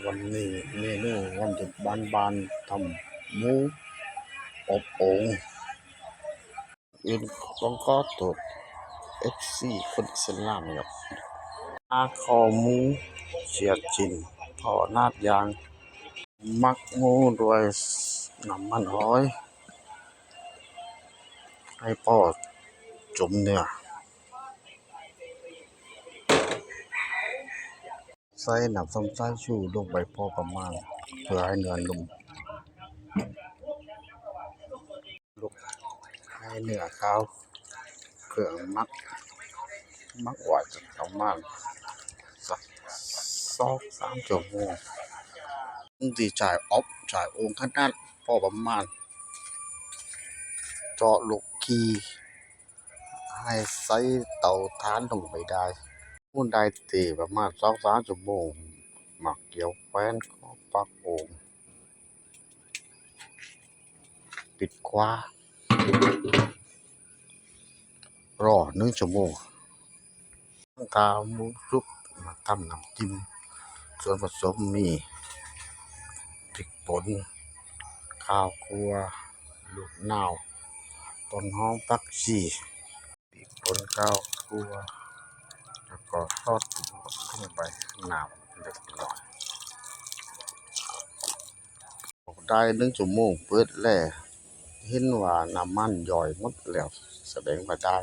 ວັນນີ້ເມນູວັນຢຸດບ້ານໆ ທຳໝູອົບໂອ່ງ. ອື່ນຕ້ອງຂໍໂທດເອັຟຊີຄົນອິດສະລາມເນາະ. ຫາຄໍໝູ ສຽດຊີ້ນ ພໍໜາດຢ່າງ ໝັກໝູດ້ວຍນ້ຳມັນຫອຍ ໃຫ້ພໍຈົມເນື້ອ. ໃສ່ນ້ຳສົ້ມສາຍຊູລົງໄປພໍປະມານ ເພື່ອໃຫ້ເນື້ອນຸ້ມ. ລຸກໃຫ້ເນື້ອຄາວເຄື່ອງໝັກ ໝັກໄວ້ປະມານສອງສາມຊົ່ວໂມງ. ທີ່ຈາຍອົບ ຈາຍໂອ່ງຂະໜາດພໍປະມານ ເຈາະລູກຄີ ໃຫ້ໃສ່ເຕົາຖ່ານລົງໄປໄດ້. ໝູໄດ້ທີ່ປະມານສອງສາມຊົ່ວໂມງ ໝາກກຽວແຂວນຂອບປາກໂອ່ງ ປິດຝາ ລໍໜຶ່ງຊົ່ວໂມງ. ຖ້າໝູສຸກ ມາຕຳນ້ຳຈິ້ມ. ສ່ວນປະສົມມີ ພິກປົ່ນ, ຂ່າວຂົ້ວ, ລູກນາວ, ຕົ້ນຫອມ, ຜັກຊີ, ພິກປົ່ນ, ຂ່າວຂົ້ວ ແລ້ວກໍຊອດປຣຸງລົງໄປ ນ້ຳເລັກນ້ອຍ. ໄດ້ໜຶ່ງຊົ່ວໂມງ ເປີດແລ ເຫັນວ່ານ້ຳມັນຢ່ອຍໝົດແລ້ວ ສະແດງວ່າໄດ້.